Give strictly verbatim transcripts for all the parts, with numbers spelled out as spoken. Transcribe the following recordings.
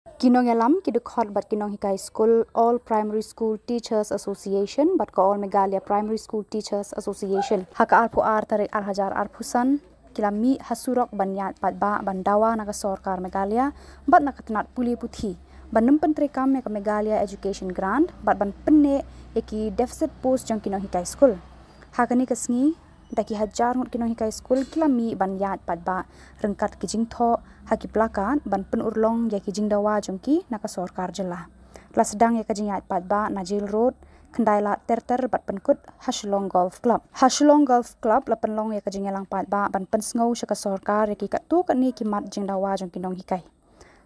Ki nongïalam, ki dkhot bad ki nonghikai skul All Primary School Teachers Association bad ka All Meghalaya Primary School Teachers Association ha ka arphew ar tarik ar hajar arphew san ki la mih ha surok ban ïaid paidbah ban dawa na ka sorkar Meghalaya bad na ka tnat pule puthi ban nym pyntreikam ïa ka Meghalaya Education Grant bad ban pynneh ïa ki deficit post jong ki nonghikai skul. Ha kane ka sngi da ki hajar ngut ki nonghikai skul ki la mih ban ïaid paidbah ryngkat ki jingthoh ha ki plakat ban pynurlong ïa ki jingdawa jong ki na ka sorkar jylla. La sdang ïa ka jingïaid paidbah na Jail Road, Khyndai Lad ter ter bad pynkut ha Shillong Golf Club. Ha Shillong Golf Club la pynlong ïa ka jingïalang paidbah ban pynsngew sha ka sorkar ïa ki katto katne ki mat jingdawa jong ki nonghikai.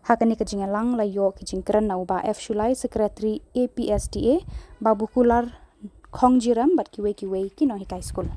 Ha kane ka jingïalang la ïoh ki jingkren na u Bah F Shullai, Secretary A P S D A, Babu Kular, Khong Jirem bad kiwei kiwei ki nonghikai skul.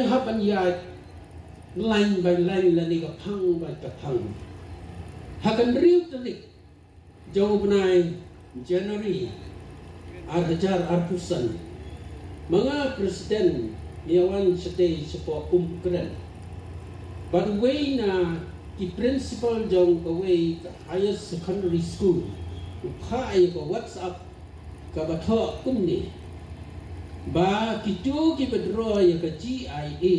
Hap ban ïaid lain bad lain lane ka phang bad ka phang. Ha ka hynriew tarik jong u bnai January ar hajar arphew san, ma nga President nga wan shatei shapoh Umkren bad uwei na ki principal jong kawei ka higher secondary school u phah ïa ka WhatsApp kaba thoh kumne, ba kito kiba draw ïa ka G I A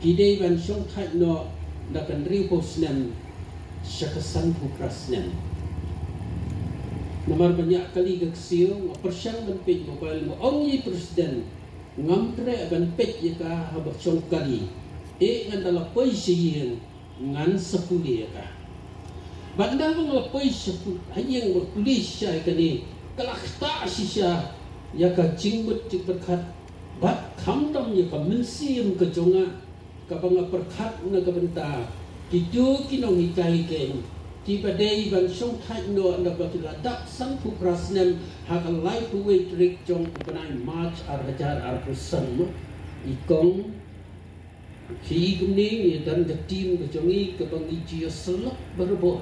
ki dei ban shongthait noh na ka hynriewphew snem sha ka sanphew phra snem. Namar ba ñiah kali ka ksiew, nga pyrshang ban peit mobile, nga ong ïa i President, ngam treh ban peit ïa ka haba shong kali. Eh, ngan da la poi sha ïing, ngan sa pule ïa ka. Bad ynda ba nga la poi sha pu-, ha ïing ba pule sha ïa kane, ka la ktah shisha ïa ka jingmut jingpyrkhat bad khamtam ïa ka mynsiem ka jong nga, kaba nga pyrkhat na ka bynta kito ki nonghikai keiñ kiba dei ban shongthait noh naba ki la dap sanphew phra snem ha ka laiphew wei tarik jong u bnai March ar hajar arphew san. I kong Ki kumne ngi don ka team ka jong ngi kaba ngi ju ïasyllok barabor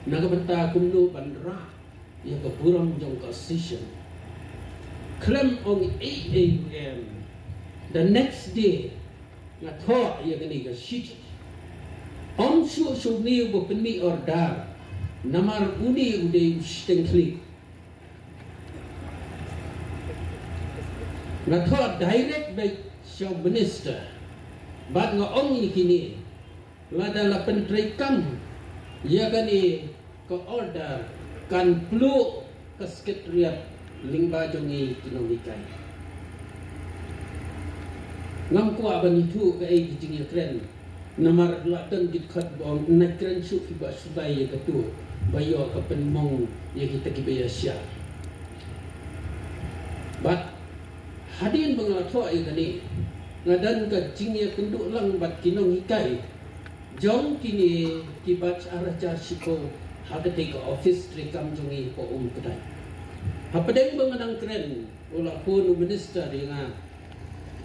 na ka bynta kumno ban rah ïa ka burom jong ka association. Khlem ong ei ei ruh em, the next day nga thoh ïa kane ka shithi. Ym shuh shuh une uba pynmih order, namar une u dei u shiteng khlieh. Nga thoh direct beit sha u minister bad nga ong ïa kine, lada la pyntreikam ïa kane ka order, kan pluh ka Secretariat lyngba jong ngi ki nonghikai. Ngam kwah ban ïathuh kaei ka jingïakren, namar la don ki dkhot ba ong, na kren shuh phi Bah Shullai ïa katu, ba ïoh ka pynmong ïa kita kiba ïa shah. Bad hadien ba nga la thoh ïa kane, nga don ka jingïakynduh lang bad ki nonghikai jong kine ki batch ar hajar shiphew ha katei ka office treikam jong ngi hapoh Umkdai. Hapdeng ba nga dang kren, u la phone u minister ïa nga,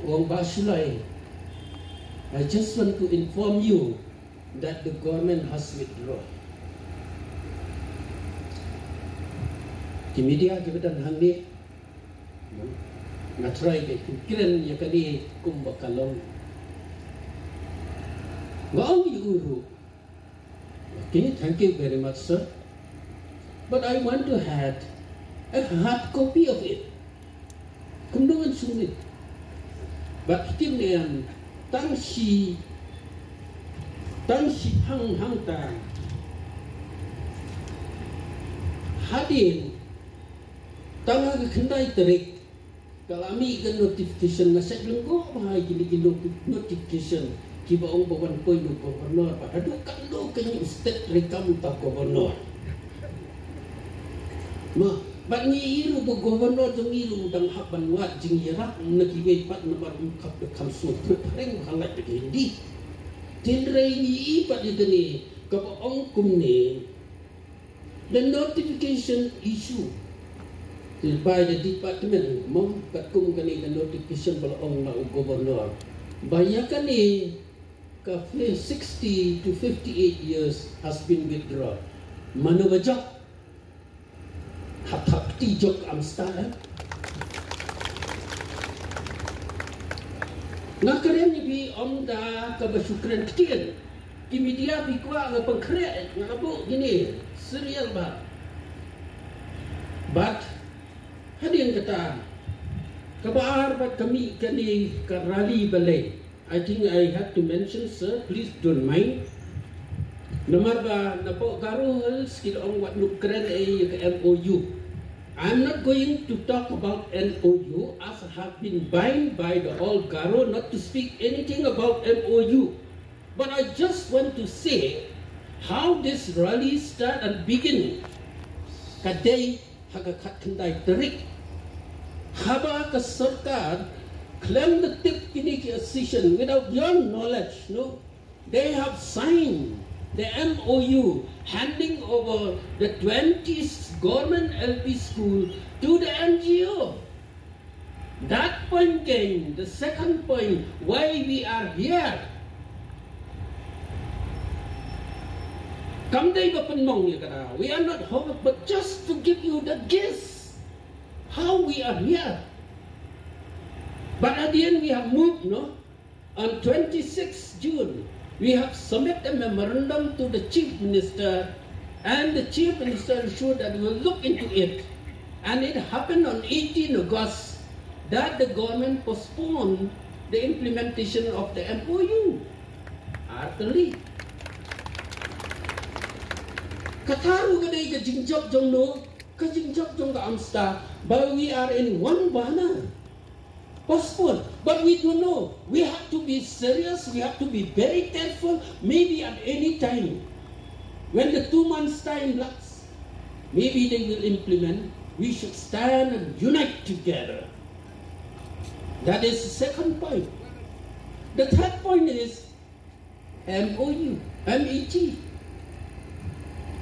u ong, Bah Shullai, I just want to inform you that the government has withdrawn. Ki media kiba don hangne, nga try beit ban kren ïa kane kumba ka long. Nga ong ïa u ruh, okay, thank you very much, sir, but I want to have a hard copy of it. Kumno ngan sumit? Bad kine em, tang shi, tang shi hang hangta hadien, tang ha ka khyndai tarik, ka la mih ka notification, nga shu lyngkhuh bha ïa kine ki noti-, notification kiba ong ba wan poi na u governor, bad haduh katno ka new state treikam uta u governor. Ma, bad ngi i ruh ba u governor jong ngi ruh u dang hap ban wad jingïarap na kiwei pat namar um kham da kham sngewthuh phareng bha lait da ka Hindi. Hynrei ngi i pat ïa kane kaba ong kumne, the notification issue by the department, mo, katkum kane ka notification ba la ong na u governor ba ïa kane ka sixty to fifty-eight years has been withdrawn. Mano ba jop? Ha thap kti jop ka AMSTA, eh? Nga kren ïa phi ym da kaba shu kren ktien. Ki media phi kwah nga pynkhreh, nga buh kine serial bha. Bad hadien kata, kaba ar bad ka mih kane ka rally balei. I think I have to mention, sir, please don't mind. Namar ba napoh Garo Hills ki la ong wat nym kren ei ïa ka M O U. I'm not going to talk about M O U as I have been bind by the all Garo not to speak anything about M O U. But I just want to say how this rally start and begin. Ka dei ha ka khatkhyndai tarik, haba ka sorkar khlem da tip kine ki association, without your knowledge, no, they have signed the M O U handing over the twenty government L P school to the N G O. That point came, the second point, why we are here. Kam dei ba pynmong ïa kata. We are not home, but just to give you the gist how we are here. But at the end we have moved, no? On twenty-sixth June, we have submit a memorandum to the Chief Minister, and the Chief Minister ensured that we will look into it. And it happened on eighteen August that the government postponed the implementation of the M O U. Artylli. Kata ruh ka dei ka jingjop jong no, ka jingjop jong ka AMSTA, but we are in one banner. Postpone. But we don't know. We have to be serious. We have to be very careful. Maybe at any time, when the two months time lapse, maybe they will implement. We should stand and unite together. That is the second point. The third point is M O U, M E G.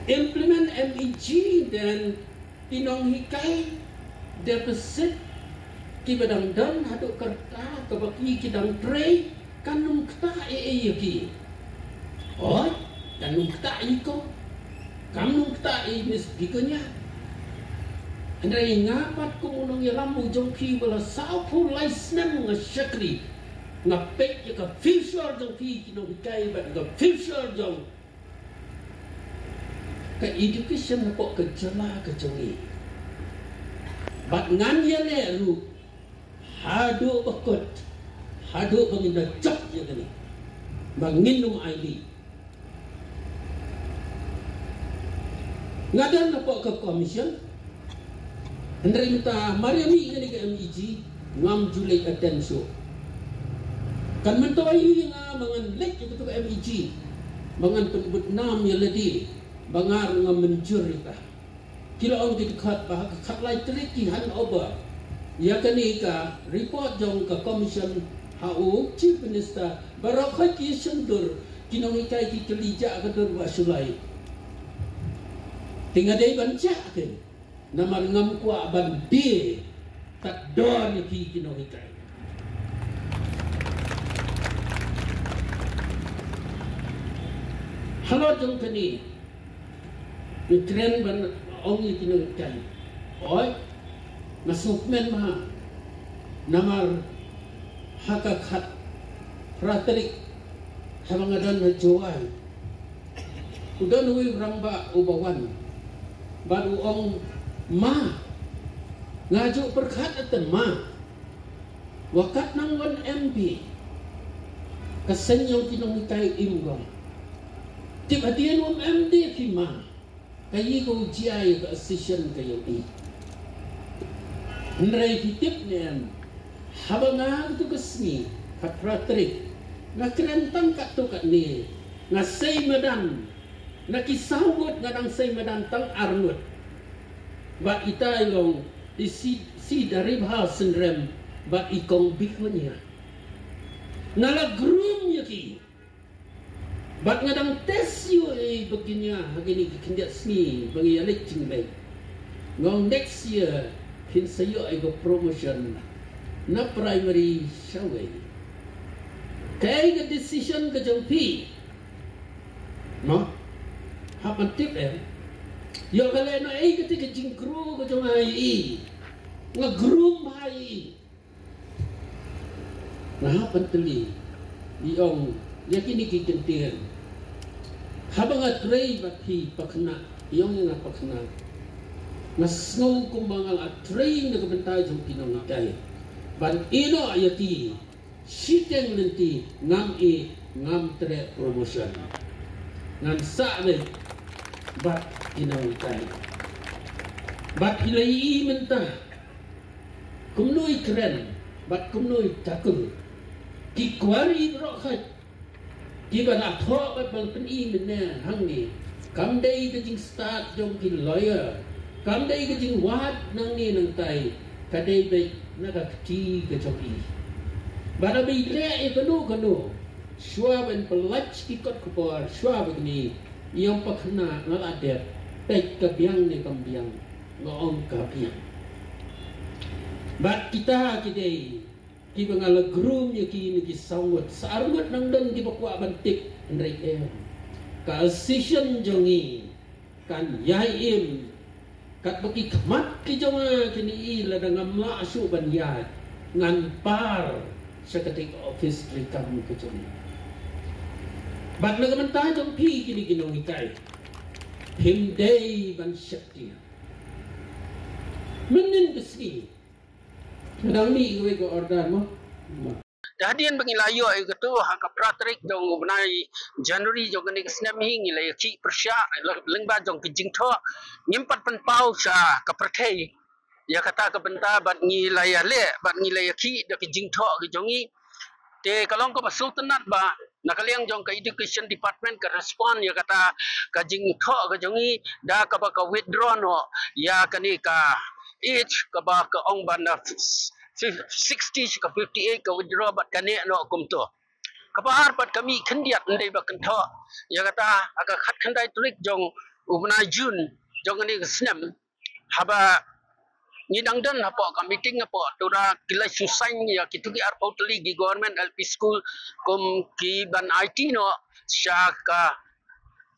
Implement M E G, then ki nonghikai deficit kiba dang don haduh katta kaba ki ki dang trei, Kan ym ktah ei ei ïa ki. Oi, kan ym ktah ïa ko. Kan ym ktah ïa Miss Begonia. Hynrei nga pat kum u nongïalam u jong phi ba la sawphew lai snem nga shakri. Nga peit ïa ka future jong phi ki nonghikai bad ka future jong ka education hapoh ka jylla ka jong ngi. Bad ngan ïaleh ruh haduh ba kut, haduh ba ngin da jop ïa kane, ba ngin ym ailad. Nga don hapoh ka commission, hynrei mynta mar ïa mih kane ka M E G ngam ju leit attend shuh. Kan myntoi ïa nga ba ngan leit ïa katu ka M E G ba ngan pynbud nam ïa lade ba nga ruh ngam mynjur ïa ka. Ki la ong ki dkhot ba ha ka khatlai tarik ki hand over ïa kane ka report jong ka commission ha u Chief Minister. Baroh khoit ki shon dur, ki nonghikai ki kylli jia ka dur ba shu lai. Te nga dei ban jia te namar ngam kwah ban die tat dor ïa phi ki nonghikai. Halor jong kane nga kren ban ong ïa ki nonghikai. Oi, nga sngewkmen bha namar ha ka khatphra tarik haba nga don ha Jowai, u don uwei u rangbah uba wan bad u ong, ma, nga ju pyrkhat ïa te ma. Wa kat nang wan M P ka seng jong ki nonghikai im gong. Tip hadien wam M D ki ma, ka ïa ka u jia ïa ka assistant ka ïa u i. Hynrei ki tip ne em, haba nga katu ka sngi khatphra tarik nga kren tang katto katne, nga sei madan. Na ki saw ngut nga dang sei madan tang ar ngut. Bad ita i long i si, si Daribha Synrem bad i kong Begonia. Nga la groom ïa ki. Bad nga dang test ïa i Begonia ha kine ki khyndiat sngi ba ngi ïa leit jingleit. Nga ong next year phin sa ïoh ïa ka promotion na primary shawei. Kaei ka decision ka jong phi? Mo? Hap ban tip em. Ïoh ka leh na ei kata ka jingkru ka jong nga ïa i. Nga groom bha ïa i. Nga hap ban tylli. I ong ïa kine ki kyntien. Haba nga trei bad phi Pakhynnah, i ong ïa nga Pakhynnah, nga sngew kumba nga la trei na ka bynta jong ki nonghikai. Ban ïehnoh ïa ki shiteng lynti ngam i, ngam treh promotion. Ngan sah leit bad ki nonghikai. Bad phi la ïohi mynta kumno i kren bad kumno i takun. Ki kwari baroh khoit kiba la thoh bad ba la pyni mynne hangne, kam dei ka jingstad jong ki lawyer, kam dei ka jingwad nangne nangtai, ka dei beit na ka kti ka jong i. Bad haba i leh ïa kano kano, shuwa ban pyllait ki kot khubor, shuwa ba kine, i ong Pakhynnah nga la dep, peit ka biang ne kam biang. Nga ong ka biang. Bad kita ki dei kiba nga la groom ïa ki na ki saw ngut, sa ar ngut nang don kiba kwah ban tip, hynrei em. Ka assistant jong ngi kan ïai im. Katba ki khmat ki jong nga kin ïohi lada ngam lah shuh ban ïaid, ngan par sha kata ka office treikam ka jong ngi. Bad na ka bynta jong phi kine ki nonghikai, phim dei ban sheptieng. Mynnin ka sngi nga dang mih kawei ka order mo. Mo. Da hadien ba ngi la ïoh ïa katu ha ka phra tarik jong u bnai January jong kane ka snem hi ngi la ïakhih pyrshah lyngba jong ka jingthoh, ngim pat pynpaw sha ka pyrthei ïa kata ka bynta bad ngi la ïaleh bad ngi la ïakhih da ka jingthoh ka jong ngi. Te ka long kaba sngewtynnat ba na ka liang jong ka education department ka respond ïa kata ka jingthoh ka jong ngi da kaba ka withdraw noh ïa kane ka age kaba ka ong ban da fif-, sixty sha ka fifty-eight ka withdraw bad ka neh noh kumto. Kaba ar pat ka mih khyndiat ym dei ba kynthoh ïa kata ha ka khatkhyndai tarik jong u bnai June jong kane ka snem. Haba Ngi dang don hapoh ka meeting hapoh Tura, ki la shu sign ïa kitu ki arphew tylli ki government L P school kum ki ban aiti noh sha ka,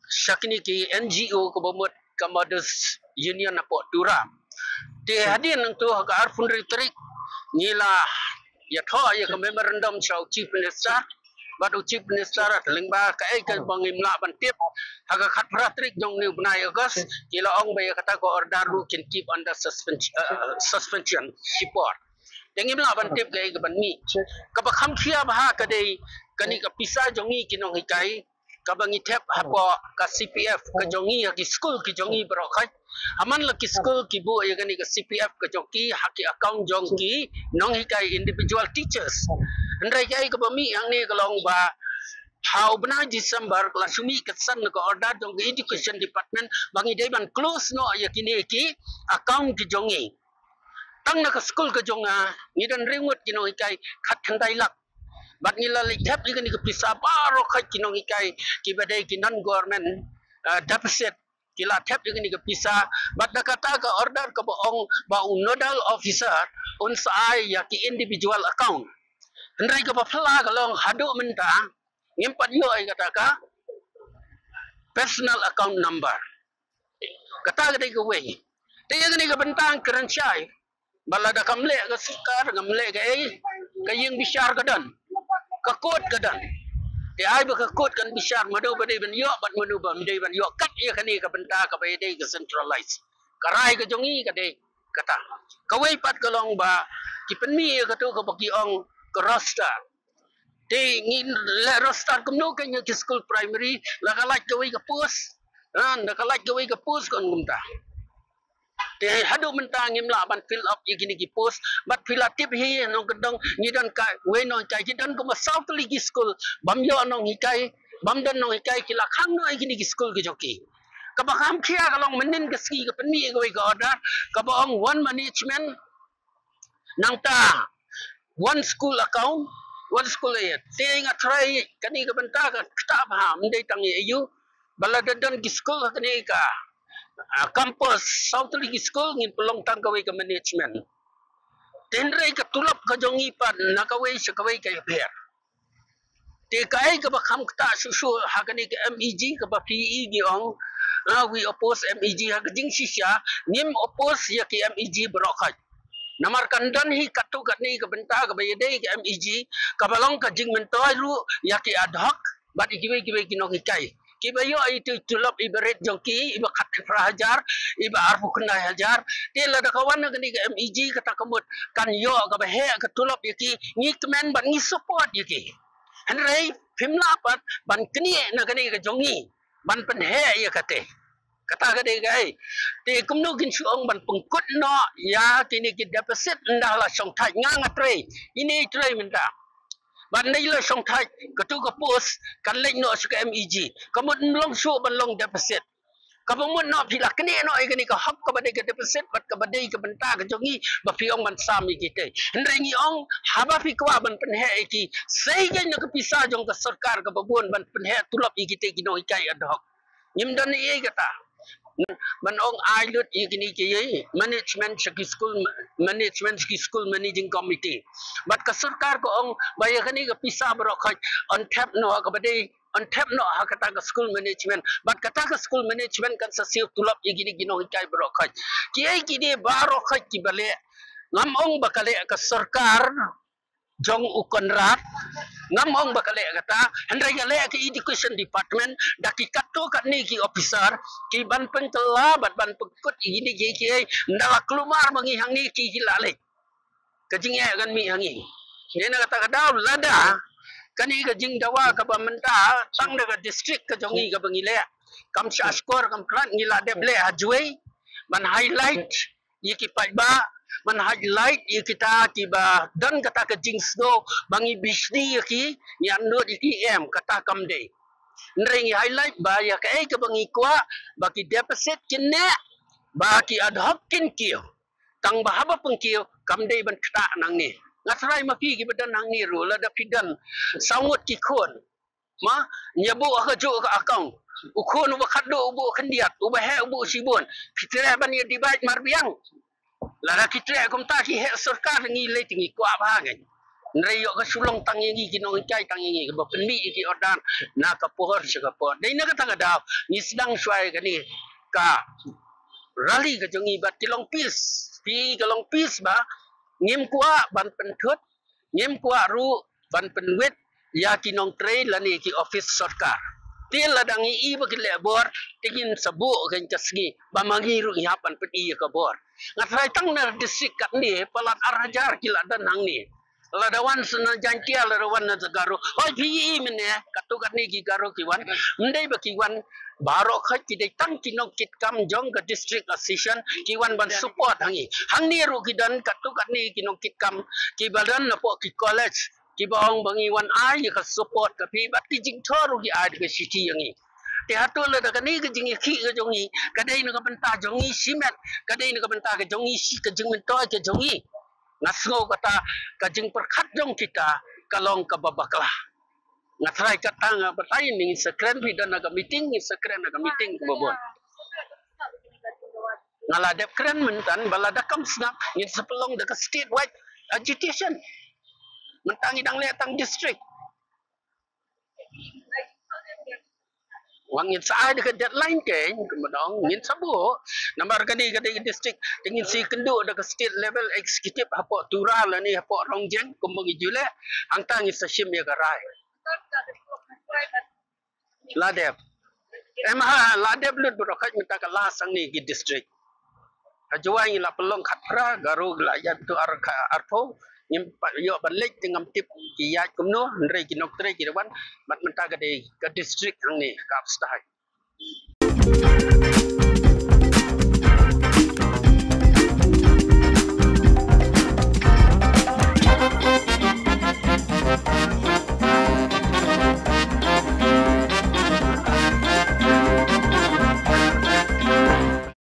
sha kine ki N G O kaba mut ka Mothers Union hapoh Tura. Te hadien nangtu ha ka arphew hynriew tarik ngi la ïathoh ïa ka memorandum sha u Chief Minister, bad u Chief Minister lyngba kaei kaba ngim lah ban tip, ha ka khatphra tarik jong une u bnai August ki la ong ba ïa kata ka order ruh kin keep under suspension, uh, suspension shipor. Te ngim lah ban tip kaei kaban mih. Kaba kham khia bha ka dei kane ka pisa jong ngi ki nonghikai kaba ngi thep hapoh ka C P F ka jong ngi ha ki skul ki jong ngi baroh khoit. Ha man la ki skul ki buh ïa kane ka C P F ka jong ki ha ki account jong ki nonghikai, individual teachers. Hynrei kaei kaba mih hangne ka long ba ha u bnai December ka la shu mih ka san ka order jong ka Education Department ba ngi dei ban close noh ïa kine ki account ki jong ngi. Tang na ka skul ka jong nga ngi don hynriew ngut ki nonghikai, khatkhyndai lak. Bad ngi la leit thep ïa kane ka pisa baroh khoit ki nonghikai kiba dei ki non government, uh, deficit, ki la thep ïa kane ka pisa. Bad da kata ka order kaba ong ba u nodal officer un sa ai ïa ki individual account. Hynrei kaba phylla ka long haduh mynta ngim pat ïoh ïa kata ka personal account number. Kata ka dei kawei. Te ïa kane ka bynta kren shai ba lada kam leh ka sorkar, kam leh kaei, ka ïing bishar ka don, ka kot ka don. Te ai ba ka kot kan bishar mano ba dei ban ïoh bad mano ba ym dei ban ïoh, kat ïa kane ka bynta kaba ïadei ka centralize. Ka rai ka jong ngi ka dei kata. Kawei pat ka long ba ki pynmih ïa katu kaba ki ong ka roster. Te ngi leh roster kumno ka ïa ki skul primary, la ka lait kawei ka post. Ha, la ka lait kawei ka post kan kumta. Te haduh mynta ngim lah ban fill up ïa kine ki post. Bad phi la tip hi nongkyndong, ngi don kawei nonghikai, ki don kumba saw tylli ki skul bym ïoh nonghikai, bym don nonghikai, ki la khang noh ïa kine ki skul ki jong ki. Kaba kham khia ka long mynnin ka sngi ka pynmih ïa kawei ka order kaba ong one management, nangta one school account, one school aid. Te nga tharai kane ka bynta ka ktah bha, ym dei tang ïa aiu. Ba lada don ki skul ha kane ka, ah, campus, saw tylli ki skul, ngin pynlong tang kawei ka management. Te hynrei ka tulop ka jong ngi pat na kawei sha kawei ka ïapher. Te kaei kaba kham ktah shuh shuh ha kane ka M E G kaba phi i ngi ong, ah, we oppose M E G, ha ka jingshisha ngim oppose ïa ki M E G baroh khoit. Namar kan don hi katto katne ka bynta kaba ïadei ka M E G kaba long ka jingmyntoi ruh ïa ki ad hoc bad ïa kiwei kiwei ki nonghikai kiba ïoh ïa itu i tulop iba rit jong ki, iba khatphra hajar, iba arphew khyndai hajar. Te lada ka wan na kane ka M E G kata ka mut kan ïoh kaba heh ka tulop ïa ki, ngi kmen bad ngi support ïa ki. Hynrei phim lah pat ban knieh na kane ka jong ngi ban pynheh ïa kata. Kata ka dei kaei. Te kumno kin shu ong ban pynkut noh ïa kine ki deficit ynda la shongthait, nga nga trei, ine i trei mynta. Bad ynda i la shongthait katu ka post kan leit noh sha ka M E G. Ka mut ym long shuh ban long deficit. Kaba mut noh phi la knieh noh ïa kane ka hok kaba dei ka deficit bad kaba dei ka bynta ka jong ngi ba phi ong ban sam ïa kita. Hynrei ngi ong haba phi kwah ban pynheh ïa ki, sei kein na ka pisa jong ka sorkar kaba bun ban pynheh tulop ïa kita ki nonghikai ad hoc. Ngim don ei ei kata. Ban ong ai lut ïa kine ki management sha ki school, management sha ki school managing committee. Bad ka sorkar ka ong ba ïa kane ka pisa baroh khoit yn thep noh ha kaba dei, yn thep noh ha kata ka school management. Bad kata ka school management kan sa siew tulop ïa kine ki nonghikai baroh khoit. Kiei kine baroh khoit kiba leh, ngam ong ba ka leh ka sorkar jong u Conrad, ngam ong ba ka leh kata, hynrei ka leh ka education department da ki katto katne ki officer ki ban pynkylla bad ban pynkut ïa kine kiei kiei, ynda la kulmar ma ngi hangne ki ki la leh. Ka jingeh kan mih ha ngi. Dei na kata ka daw lada kane ka jingdawa kaba mynta tang da ka district ka jong ngi kaba ngi leh, kam shah shkor kam khlad, ngi la dep leh ha Jowai ban highlight ïa ki paidbah, ban highlight ïa kita kiba don kata ka jingsngew ba ngi bishni ïa ki, ngi annud ïa ki, em, kata kam dei. Hynrei ngi highlight ba ïa kaei kaba ngi kwah ba ki deficit kin neh, ba ki ad hoc kin kiew. Tang ba haba pynkiew kam dei ban ktah nangne. Nga tharai ma phi kiba don nangne ruh, lada phi don saw ngut ki khun, ma, ïa buh ha kajuh ka account. U khun uba khatduh u buh khyndiat, uba heh u buh shibun. Phi treh ban ïa divide marbiang. Lada ki treh kumta ki heh sorkar, ngi lei te ngi kwah bha ngi. Hynrei ïoh ka shu long tang ïa ngi ki nonghikai, tang ïa ngi kaba pynmih ïa ki order na ka por sha ka por. Dei na kata ka daw ngi sdang shuwa ïa kane ka rally ka jong ngi bad ki long peace. Phi ka long peace ba ngim kwah ban pynthut, ngim kwah ruh ban pynwit ïa ki nongtrei lane ki office sorkar. Te lada ngi i ba ki leh bor, te ngin sa buh kein ka sngi ba ma ngi ruh ngi hap ban pyni ïa ka bor. Nga tharai tang na district katne palat ar hajar ki la don hangne. Lada wan sa na Jaiñtia, lada wan na Garo, hoi phi i mynne, katto katne ki Garo ki wan. Ym dei ba ki wan baroh khoit, ki dei tang ki nongkitkam jong ka district association ki wan ban support ha ngi. Hangne ruh ki don katto katne ki nongkitkam kiba don napoh ki college, kiba ong ba ngi wan ai ïa ka support ka phi, bad ki jingthoh ruh ki ai da ka shithi ïa ngi. Te hato lada kane ka jingïakhih ka jong ngi ka dei na ka bynta jong ngi shimet, ka dei na ka bynta ka jong ngi shi, ka jingmyntoi ka jong ngi? Nga sngew kata ka jingpyrkhat jong kita ka long kaba bakla. Nga tharai kata nga batai, ngin sa kren, phi don na ka meeting, ngin sa kren na ka meeting kaba bun. Nga la dep kren mynta ba lada kam sngap ngin sa pynlong da ka state wide agitation. Mynta ngi dang leh tang district. Wan ngin sa ai da ka deadline kein, kumba dang ngin sa buh. Namar kane ka dei ka district, te ngin sa ïakynduh da ka state level executive hapoh Tura lane hapoh Rongjeng kumba ngi ju leh. Hangta ngin sa shim ïa ka rai. La dep. Em ha, la dep lut baroh khoit mynta ka la sangni ki district. Ha Jowai ngi la pynlong khatphra, Garo la ïaid tu ar kha-, arphew, ngim pat ïoh ban leit te ngam tip ki ïaid kumno, hynrei ki nongtrei ki da wan, bad mynta ka dei ka district hangne, ka Kap Stai.